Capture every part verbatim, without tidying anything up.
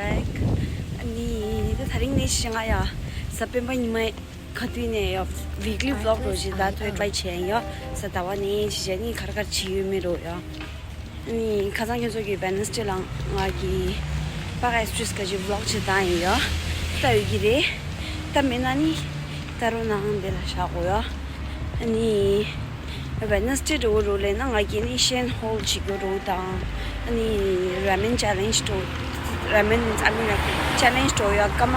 ནི་ད་དེ་རིང་ནས་ཤི་ང་ཡ་གཟའ་སྤེན་པ་ཉི་མ་ག་དུས་ནས་ཡ་weekly vlog་རོ་ཞིག་ད་ཐོས་try་བྱས་ཡ། གཟའ་ཟླ་བ་ནས་ཤི་བྱས་ནི་གར་གར་བྱེད་ཡོད་མེད་རོ་ཡ། ནི་ཁ་སང་ཁྱོད་ཚོ་གི་Wednesday་ལ་ང་གི་Park Express་ག་ཅིག་vlog་བྱེད་སྟངས་ཡིན་ཡ། ད་ཡོད་ཀྱི་རེད། ད་མེད་ན་ནི་ད་རུང་ནང་དེ་ལ་བཞག་གོ་ཡ། ནི་Wednesday་འགྲོ་གི་རོ་ལས་ན་ང་གི་ནི་Shan Hall་བྱེད་དགོས་རོ་དང་། ཨ་ནི་ramen challenge་འགྲོ། ramen I mean challenge་འགྲོ་ཡ། སྐར་མ་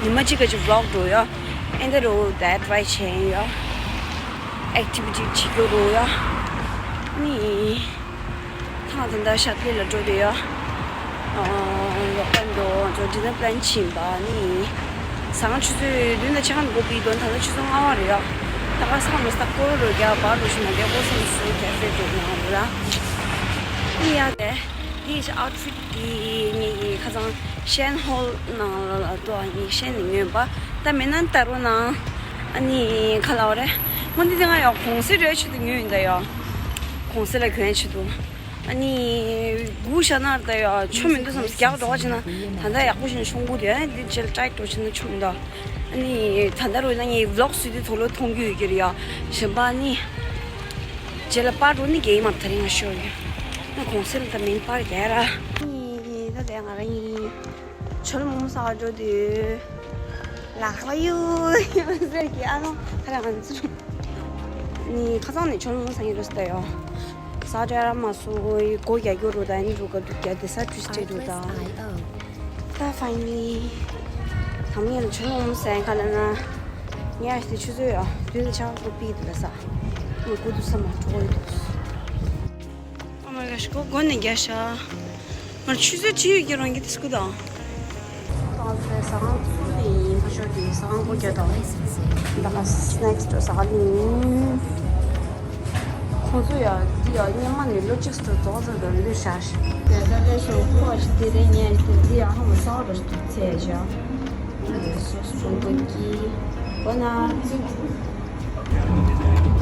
ཉི་མ་གཅིག་ག་ཅིག་vlog་འགྲོ་ཡ། ཨེ་འདི་རོ་that try་བྱས་ཡ། activity་བྱེད་དགོས་རོ་ཡ། ནི་ཐང་ད་ད་ཤར་པི་ལ་འགྲོ་དེ་ཡ། རོགས་པ་འགྲོ་ཚོ་dinner plan་བྱིན་པ་ནི། སང་ཆུ་ཚོད་བདུན་དང་ཕྱེད་ཀ་འགོ་པའི་དོན་ད་ལྟ་ཆུ་ཚོད་ལྔ་པ་རེད་ཡ། ད་ག་སང་རུ་ས་ཀོ་རོ་རྒྱ་བར་རུ་ཤི་མ་དེ་ཀོ་སང་སུ་cafe་འགྲོ་ན་རུ་ལ། ནི་ཡ་དེ། དེ་ཡི་outfit་དེ་ངེད་ཀྱི་ཁ་སང་Shan Hall་ནང་ལ་ལ་ཏོ་ངེད་Shan་ནས་ཉོས་པ། ད་མེད་ན་ད་རུང་ནང་ཨ་ནི་ཁ་ལ་བ་རེད། སྔོན་དེ་དེ་ང་ཡང་གོང་སེ་རེ་ཆུ་དེ་ཉོས་ཡིན་ད་ཡ། གོང་སེ་ལ་གྱོན་ཆུ་དུ། ཨ་ནི་སྒུག་བཞག་ན་ད་ཡ་ཆོ་མི་འདུག་བསམ། རྒྱག་འགྲོ་བ་བྱས་ན་ད་ལྟ་ཡག་པོ་བྱས་ན་ཆོ་འགུག་དེ་ཨ་ནི་འདི་ཇེལ་ཊའིཊ་འགྲོ་བྱས་ན་ཆོ་མི་འདུག་ཨ་ནི་ད་ལྟ་རུ་ཡིན་ན་ངའི་vlog་སུས་དེ་ཐོག་ལོ་མཐོང་རྒྱུ་ཡོད་ཀྱི་རེད་ཡ། གཞན་པ་ཨ་ནི་ཇེ་ལ་པར་འགྲོ་ནི་རྒྱ་ཡིན་མ་ད་རིང་ང་ཤོར་ཡོད། ན་གོང་སེ་ལ་ད་མིན་པར་རྒྱ་ར། ཨ་ནི་ད་ལྟ་ང་རང་ཡིན། ཆོལ་མོ་ས་འགྲོ་དུས་ལག་པ་གཡུག་ཟེར་གྱི་ཨ་ནོ་ཁ་ར་ང་ཚོ་ནི་ཁ་སང་ནས་ཆོལ་མོ་ས་ཡིན་རོ་སྟ་ཡོ། ས་འདྲ་ར་མ་སོང་གོ་ཡི་སྒོ་རྒྱག་རྒྱུ་རུ་ད་ཡིན་རུ་ག་དུ་རྒྱ་དེ་ས་དུས་སྟེ་རུ་ད། ད་finally་དམ་ངེད་ལ་ཆོལ་མོ་ས་ཡིན་ཁ་ལ་ན་ཉལ་ཏེ་ཆུ་ཚོད་ཡོ་དུས་ལ་ཆག་སྒོ་པི་དུ་ལ་ས་ངས་སྒོ་དུ་ས་མ་གྲོགས་ཡོད་དུས། Oh my gosh, སྒོ་སྒོ་ནས་རྒྱ་ཤ། ང་ཆུ་ཚོད་ཅི་ཡོད་ཀྱི་རང་གི་དེ་སྐུ་དང་། ཏང་ཚེ་ས་ཁང་ཚུགས་ནས་ཡིན་ཁ་ཤོར་གྱི་ས་ཁང་སྒོ་རྒྱ་དང་། ད་ཁ་སི་ནེག་སི་ཏོ་ས་ཁང་ནི། ཁོང་ཚོ་ཡ་འདི་ཡ་སྙེ་མ་ནས་ལོ་གཅིག་སུ་རྫོགས་ཚར་དུ་ལུས་ཤ་ཤ། དེ་ད་ལས་སོ་ཁོ་ཞིག་དེ་རེ་ཉན་དེ་འདི་ཡ་ཧ་མ་ས་རུ་ཚེ་བཞག་སོ་སོ་ཀི་བོ་ན།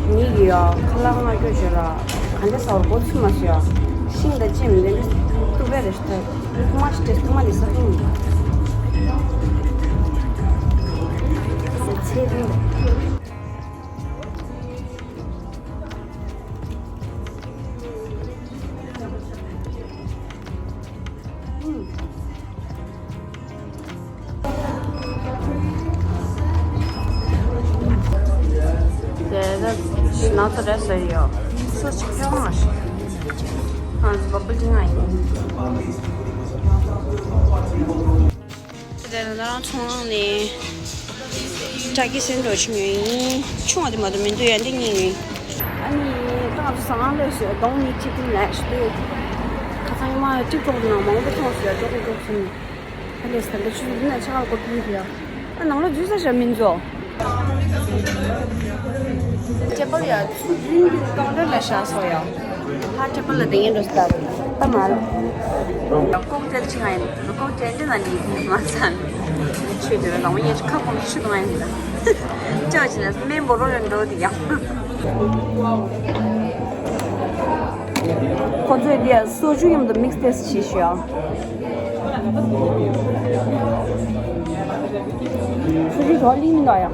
ངེད་ཀྱི་ཡ་ཁ་ལག་མངགས་རྒྱུ་བྱོས་ར། ག་འདྲ་ཟ་བར་མགོ་ཚོད་མ་སོ་ཡ། ཤིང་དང་ལྕེམ་འདི་འདྲ་སྟུག་པའི་རེ་ཞིག་ཐལ། ཐུག་མ་ཞིག་སྟེ་ཐུག་མ་འདི་ས་ཐུག་མི་འདུག་ཚེ་རིང་། དེ་ལ་ནང་དུ་རེ་ཟེར་ཡོད། སོ་ཆུ་ཁྱོད་མ་ཤི། ཨ་ཟི་བ་པུ་ཏི་ང་ཡིན། དེ་ལ་རང་ཚོང་ནས་ཀྲ་ཀི་སེན་འགྲོ་ཆུ་ཡོད་ཡིན། ཆུང་བ་དེ་མ་གཏོགས་མི་འདུག་ཡ་འདི་གཉིས་ཡིན། ཨ་ནི་ཏང་དུ་ཟ་ཁང་ལས་སུ་གདོང་གཉིས་གཅིག་ཀུན་ལས་ཤི་དུས། ཁ་སང་ཉི་མ་ཀྲིག་ཀྲོག་ནང་མང་པོ་མཐོང་སོང་ཡ། ཀྲོག་ཀྲོག་སོང་། ཨ་ལས་ད་ལྟ་ཆུ་ཚོད་བདུན་ནས་ཆ་ལ་སྒོ་ཕྱེ་ཡོད། ཨ་ནང་ལོགས་འཛུལ་ས་ཞིག་མི་འཛུལ། ཊེ་བལ་ཡ་ཚུར་བདུན་གྱི་ཀའུན་ཊར་ལ་བཞག་སོང་ཡ། ཧ་ཊེ་བལ་ལ་དེ་ཡིན་འགྲོ་སྟབས་ཨ་མ་ལ། ཀོག་ཊེལ་ཆི་ང་ཡིན། ཀོག་ཊེལ་འདི་ན་ནི་མ་ཚང་། ཆུ་དེ་ལ་ལོང་ཡ་ཆུ་ཁ་ཀོང་ཆུ་དང་ཡིན་ད། ཅག་ཅི་ལ་སྨན་འབོར་རོ་ཡོད་འགྲོ་དེ་ཡ། ཁོ་ཚོས་འདི་སོ་ཆུ་མཉམ་དུ་མིག་སི་ཏེས་བྱེད་ཤོག་སོ་ཆུ་གྲོགས་ལིང་མི་འདུག་ཡ།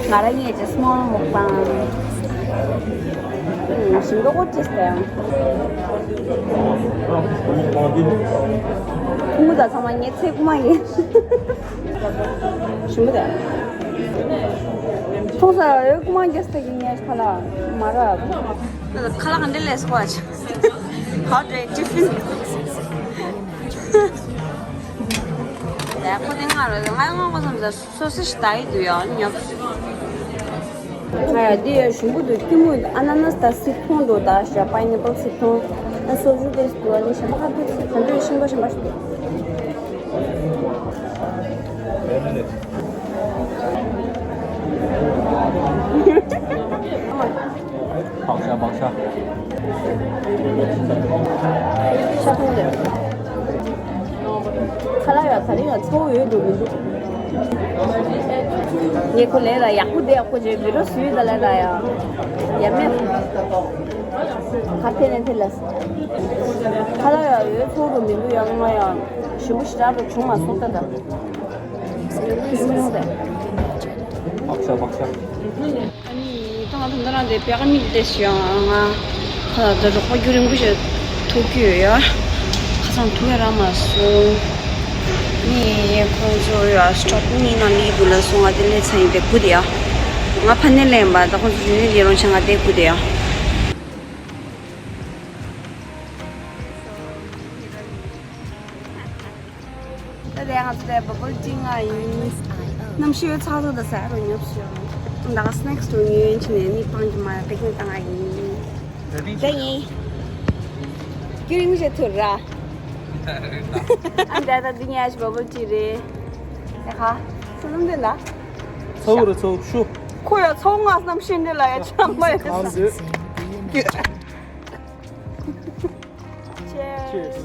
ང་རང་ངས་ཀྱི་སྨོན་ལམ་མོག་པང་། ཞིམ་མདོག་ཅིག་སྟེ། ཁོང་ཚོ་ཚང་མ་ངའི་ཚེ་རྐུ་མ་ཡིན། ཞིམ་པོ་དེ། ཐུང་ས་རེ་རྐུ་མ་རྒྱག་སྟེ་གི་ངས་ཁ་ལག་མ་རག་ཁ་ལག་འདི་ལས་སོ་ཆ། How do I tiffin? ད་ཁོ་དེ་ང་རོ་ང་ཡང་ང་གོ་བསམ་ས་སོ་སི་ཞིག་ད་ཡི་འདུག་ཡ་ཉོབ། ང་ཡ་འདི་ཡ་ཞིམ་པོ་འདུག་སྐྱི་མོ་ཨ་ན་ནས་ད་སིལ་ཐོང་འདུག་ད་ཞག་པའི་ནེ་པལ་སིལ་ཐོང་ཨ་སོ་ཞུ་དེ་འདུག་ཨ་ནི་ཞིམ་པོ་ཁ་ཐུག་ཁ་ཐུག་ཞིམ་པོ་ཞིམ་པོ་ཞིག་འདུག་བག་ཤ་བག་ཤ། ཤ་ཐུང་ལེ། ཁ་ལག་ཡ་ད་རིང་ཡ་ཚ་བོ་ཡོད་འགྲོ་མི་འདུག་ངས་ཁོ་ལས་ལ་ཡག་པོ་བསྡད་ཡག་པོ་བྱས་བི་རོ་སུས་ད་ལས་ལ་ཡ། ཡ་མེད། ཨ་ཕེ་ནེ་ཕེ་ལ། ཁ་ལག་ཡང་ཡོད་ཚོགས་རུ་མི་འདུག་ཡང་ང་ཡང་ཞིམ་པོ་ཞེ་དྲག་པོ་བྱུང་མ་སོང་ད་ད། ཞིམ་པོ་ཡོང་ཟེར། ཨ་ནི་ད་ང་ད་ལྟ་རང་དེ་པེ་ཀ་མིལ་ཏེ་ཞིག་ཡང་ང་ཁ་ལག་ད་རོགས་པ་རྒྱུན་རིང་པོ་ཞིག་ཐུག་གི་ཡོད་ཡ། ཁ་སང་ཐུག་ཡ་རག་མ་སོང་། ནི་ཁོང་ཚོ་ཡ་སི་ཊོབ་གཉིས་ནང་ལི་འདུག་ལ་སོང་ང་དེ་ལས་ཚ་ཡིན་དེ་སྒུག་དེ་ཡ། ང་ཕ་ནས་ལེན་པ་ད་ཁོང་ཚོ་དེ་ནས་ལས་རོང་ཆ་ང་དེ་སྒུག་དེ་ཡ། ད་ལྟ་ང་ཚོ་དེ་བ་བལ་ཊི་ང་ཡིན། གནམ་གཤིས་ཚ་ཚ་ད་ཟ་རུ་ཉོབ་ཤོག་ད་ག་སི་ནེག་སི་དུ་ཉོས་ཡིན་ཆི་ནས་ནི་པང་གི་མ་པེ་ཀིང་བཏང་ང་ཡིན། ད་ཡིན། ཀི་རིང་ཞེ་ཐུར་ར། ཨ་ད་ད་འདི་ཉལ་ཞིག་བ་བལ་ཊི་རེད། ད་ག་སོ་ནམ་དེ་ལ། ཚ་བོ་རེད་ཚ་བོ་ཤུ། ཁོ་ཡ་ཚ་བོ་ང་གནམ་གཤིས་འདི་ལ་ཡ་ཆ་མ་ཡོད་ས། ཨམ་དེ། Cheers. Cheers.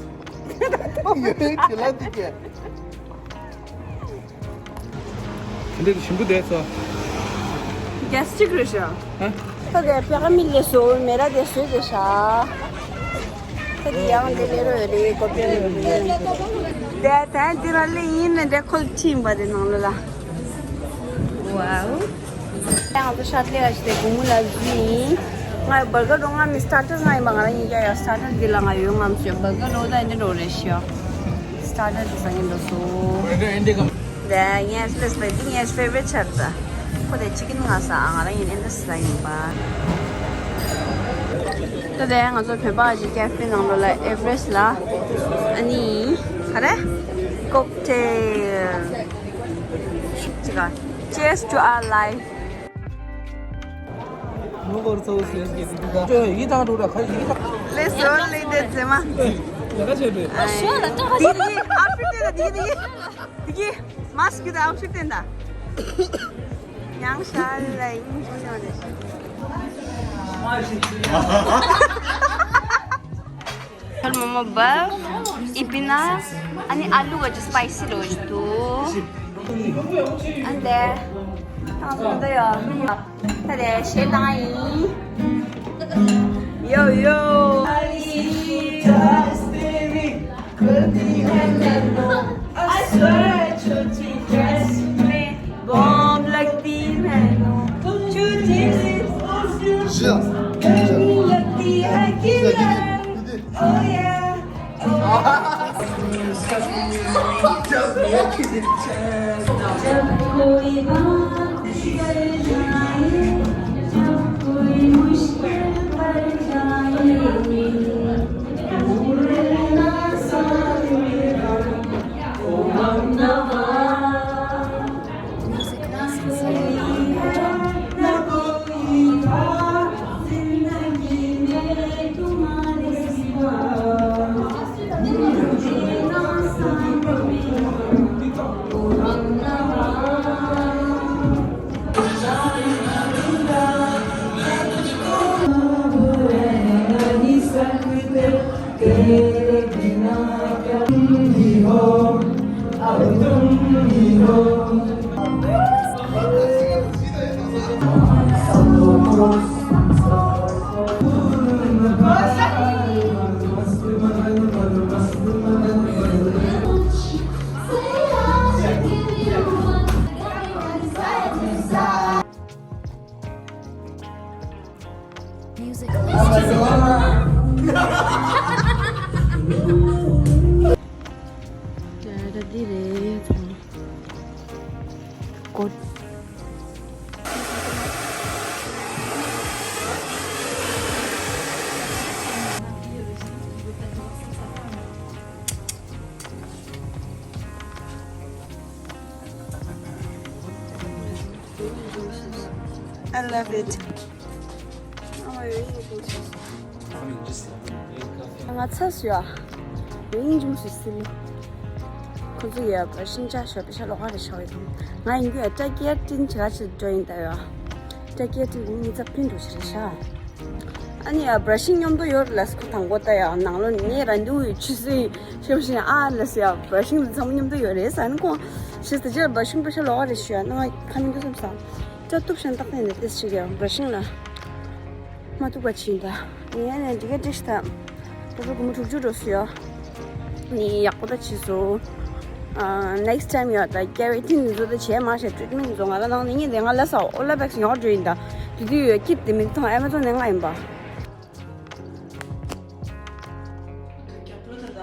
ཡོད་ཁྱེད་ལ་འདི་གས། དེ་འདྲའི་ཞིམ་པོ་བསྡད་སོ། རྒྱ་སྐྱེག་རེད་ཤག་ཧ། ད་དེ་པེ་ཀ་མིལ་ལས་སོ་མེ་ར་དེ་སོས་དེ་ཤག་ད་དེ་ཡང་དེ་ལས་རོ་རེ་ཀོ་པེ་རོ་རེ། དེ་ད་དེ་ར་ལས་ཡིན་ན་དེ་ཁོལ་ཕྱིན་པ་དེ་ནང་ལ་ལ། Wow. ང་ཚོ་ཤ་ཏལ་ཞིག་དེ་གུང་མོ་ལ་བཟོས་ཡིན། ང་བར་གར་རོ་ང་མི་སི་ཊར་ཊར་ང་ཡིན་པ་ང་རང་ཡིན་ཀྱང་ཡང་སི་ཊར་ཊར་འདི་ལ་ང་ཡོད་ངམ་ཞེས་བར་གར་རོ་ད་འདི་འགྲོ་རེད་ཤག་སི་ཊར་ཊར་འདི་ཟ་ངེ་འགྲོ་སོང་། དེ་ངའི་སི་པེ་སི་པེ་འདི་ངའི་ཕེ་ཝ་རི་ཊི་ཆགས་ད། ཁོ་དེ་ཅི་ཀིན་ང་ཟ་ང་རང་ཡིན་ཨེ་འདི་ཟ་ཡིན་པ། ད་དེ་ང་ཚོ་བོད་པ་ཞིག་ཀེ་ཧྥེ་ནང་ལོགས་ལ་ཨེ་ཝ་རེ་སི་ལ། ཨ་ནི་ག་རེ། ཀོག་ཊེལ། ཅི་ག Cheers to our life. ཡིད་ཐང་འགྲོ་ར་ཁ་ཡིད་ཐང་། ལེ་སོ་ལེ་དེ་ཚེ་མ། ལེ་ཁ་ཆེ་བེ། ཨ་ཤོ་ལ་ཏོ། དེ་དེ་ཨའུ་ཕི་ཊི་དེ་དེ་དེ། དེ་མ་སི་ཀི་དེ་ཨའུ་ཕི་ཊི་དེ་ད། ཡང་ཤ་ལ་ཡིན་ཅུང་ཡང་རེད། ཁོལ་མོ་མོ་བབ། ཨི་པི་ན། ཨ་ནི་ཨ་ལུ་ག་ཅི་སི་པའི་སི་རོ་ཞིག་འདུག་ཨ་འདས། ཏང་ཏང་ཏང་ཡོ། ད་དེ་ཞེ་ཏང་ཡིན། ཡོ་ཡོ། गलती है मैनू, I swear, झूठी कैसी में बॉम्ब लगती मैनू, झूठी गर्मी लगती है killer. Oh yeah, oh yeah। जब कोई बात बिगड़ जाए, जब कोई मुश्किल पड़ जाए, I love it. ང་ཚ་སུ་ཡ། ཡིན་ཅུང་སུ་སིལ། ཁོ་ཚོ་ཡ་བ་ཤིང་ཆ་ཤོ་པེ་ཤ་ལོག་ག་རེ་ཤོ་ཡི་དང་། ང་ཡིན་གྱི་ཡ་ཏྲ་ཀེ་ཏིན་ཆ་ཆི་འགྲོ་ཡིན་ད་ཡ། ཏྲ་ཀེ་ཏིན་ནི་ཙ་པིན་འགྲོ་ཆི་རེ་ཤ། ཨ་ནི་ཡ་བ་ཤིང་མཉམ་དུ་ཡོད་ལ་སི་ཁོ་དང་པོ་ད་ཡ་ནང་ལོ་ངས་ར་འདུག་ཡོད་ཆུ་སི་ཤེ་བ་ཤིང་ཨ་ལ་སི་ཡ་བ་ཤིང་ཚང་མ་མཉམ་དུ་ཡོད་རེད་ས་ནི་ཁོང་ཤི་སི་ཏི་ཅི་བ་ཤིང་པེ་ཤ་ལོག་ག་རེ་ཤོ་ཡ་ན་ང་ཁ་མི་འདུག་སམ་ས། ཏྲ་ཏུབ་ཤན་ཏག་ཏན་ནི་ཏེ་ཤི་ག་བ་ཤིང་ལ། མ་ཐུག་པ་ཕྱིན་ད། ངས་ནས་འདི་ག་འགྲིག་ཤི་ད། ད་ལོ་སྒོར་མོ་དྲུག་ཅུ་འགྲོ་སུ་ཡོད། ནི་ཡག་པོ་ད་ཕྱིན་སོང་། ཨ། next time ཡོད་ད་སྐྱེ་བའི་ཐིན་ནི་ཚོ་ད་བྱས་མ་བྱས་treatment ཚོ་ང་ལ་གནང་ནི་ངས་དེ་ང་ལ་ས་ཨོ་ལ་བེག་སི་ཉོ་འགྲོ་ཡིན་ད། དེ་དུས་ཡོད་སྐྱིད་དེ་མི་ཐང་ཨེ་མ་ཚོ་ནས་ང་ཡིན་པ། རྒྱབ་ལོ་ད་ད།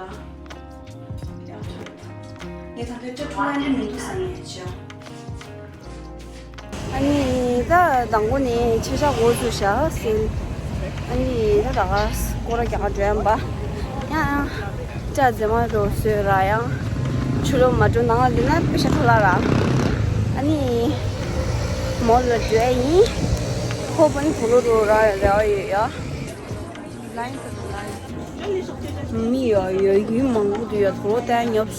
ངས་ད་ལྟ་ཅོ་ཐུང་ཨན་ཏི་མི་འདུག་ས་ངས་བྱས། ཨ་ནི་ད་དང་པོ་ནས་ཆེ་ཤ་འགོ་ཚུགས་ཤག་ཟིན། ཨ་ནི་ད་ད་ག་སྐོར་ར་རྒྱག་ག་འགྲོ་ཡམ་པ། ཡང་ཅ་རྫི་མ་འགྲོ་སོས་ར་ཡང་། ཆུ་ལོ་མ་འགྲོ་ནང་ལ་འདི་ན་པེ་ཤ་ཁ་ལ་ར། ཨ་ནི་མོལ་ལ་འགྲོ་ཡ་ཡིན། ཁོ་པ་ནི་གུ་རུ་རུ་ར་རེ་བ་ཡོད་ཡ། མི་ཡོད་ཡོད་ཡུལ་མང་པོ་འདུག་ཡོད་དོ་ལོ་ཏན་ཉོབ།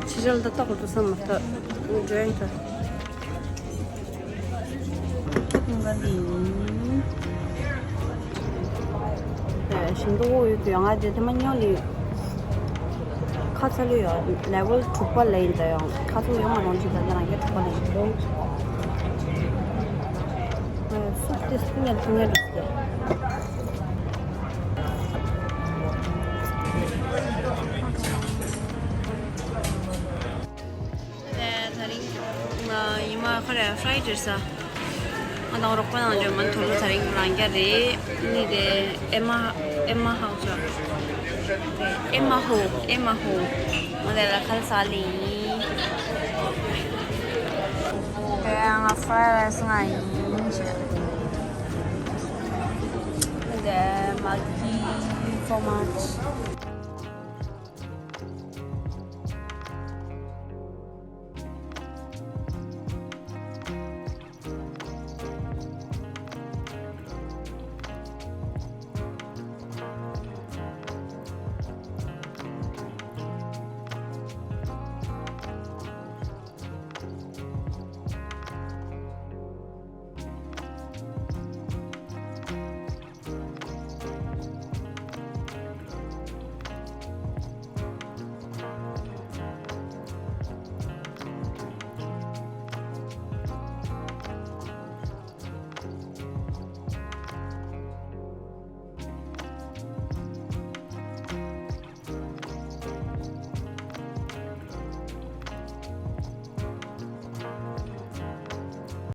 ཕྱི་ཞལ་ད་ཏོག་ཏུ་སམ་མ་ཐག་འགྲོ་ཡིན་ད། ཁོ་ཐུང་ག་འདི་ཡིན། ཞིང་ཏོག་འོ་ཡོད་དུ་ཡང་ང་དེ་ཐེ་མ་ཉོ་ལི། ཁ་ཚ་ལུ་ཡོད་level དྲུག་པ་ལ་ཡིན་ད་ཡང་ཁ་ཚ་ཡོང་མ་རུང་ཅིག་ད་ད་རང་གི་དྲུག་པ་ལ་ཡིན་འགྲོ། སུ་ཏེ་སུ་ཉལ་སུ་ཉལ་རེད་ཟེར། དེ་དེ་རིང་ང་ཉི་མ་ཁ་རེ་ཧྥ་རའི་ཌེ་ས། ང་དང་རོགས་པ་ནང་འཇོན་མ་ཐོ་ལོ་དེ་རིང་རང་རྒྱ་རེད། ནི་དེ་ཨེ་མ་ཨེ་མ་ཧའོ་ཆོ། ཨེ་མ་ཧོ་ཨེ་མ་ཧོ། ང་དེ་ལ་ཁལ་ས་ལི་ཡིན། དེ་ང་ཧྥ་རའི་རའི་སི་ང་ཡིན། དེ་མ་གི་ཧྥོ་མཱ་ཅི།